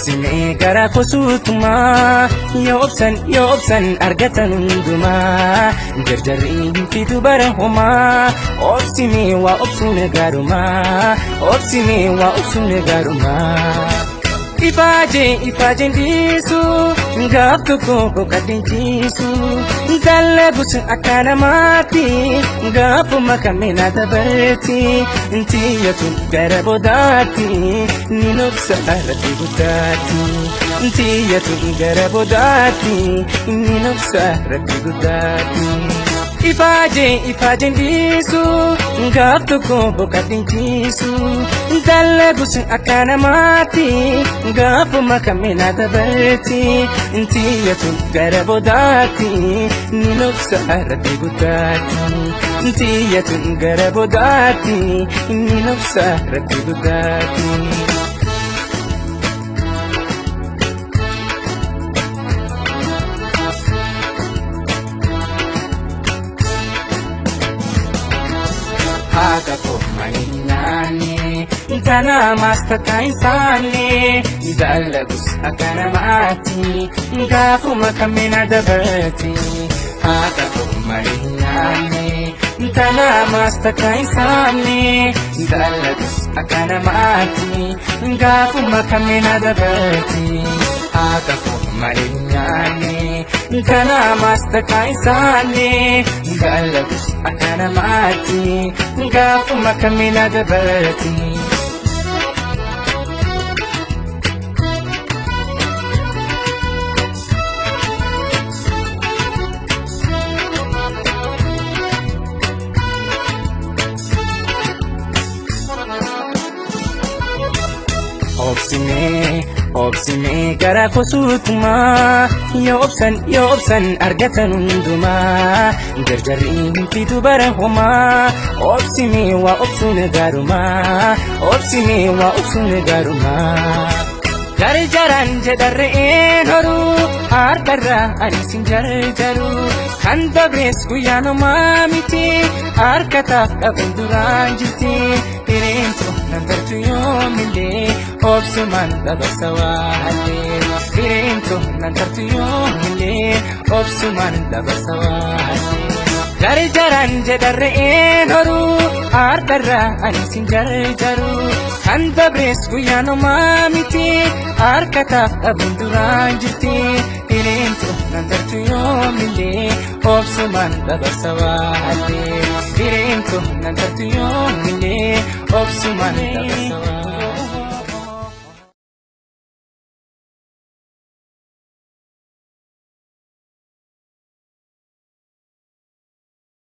Obsimee gara kosuutumaa yoo obsan yoo obsan argatan hundumaa jarjarri hin fidu bara homaa obsimee waa obsuun gaarumaa obsimee waa obsuun gaarumaa. Ifaajee ifaajeen dhiisu gaaf tokko boqadheen ciisu dalagus akka namaatti gaafuma kamina dabarti tiyyatu gara boodaatti ni nobsa rabbi guddaatti tiyyatu gara boodaatti ni nobsa rabbi guddaatti. Ifaajee ifaajeen dhiisu gaaf tokko boqadheen ciisu dalagus akka namaatti gaafuma kamina dabarti tiyyatu gara boodaatti ni nobsa rabbi guddaatti tiyyatu gara boodaatti ni nobsa rabbi guddaatti. Haadha koo malee hin nyaanne kana maastakka hin saanne dalagus akka namaatti gaafuma kamina dabarti. Haadha koo malee hin nyaanne kana maastakka hin saanne dalagus akka namaatti gaafuma kamina dabarti. Haadha koo malee hin nyaanne kana maastakka hin saanne dalagus akka namaatti gaafuma kamina dabarti. Obsimee obsimee gara kosuutumaa yoo obsan yoo obsan argatan hundumaa jarjarri hin fidu bara homaa obsimee waa obsuun gaarumaa obsimee waa obsuun gaarumaa. Jarjaraan jedha re'een horuu harkarraa ani sin jarjaru kan dabrees guyyaanumaa miti harkataaf dhabuun duraan jirti hireentu nan tartu yoomillee obsumaan dabarsa waallee hireentu nan tartu yoomillee obsumaan dabarsa waallee. Jarjaraan jedha re'een horuu harkarraa ani sin jarjaru kan dabrees guyyaanumaa miti harkataaf dhabuun duraan jirti hireentu nan tartu yoomillee obsumaan dabarsa waallee hireentu nan tartu yoomillee obsumaan dabarsa waallee.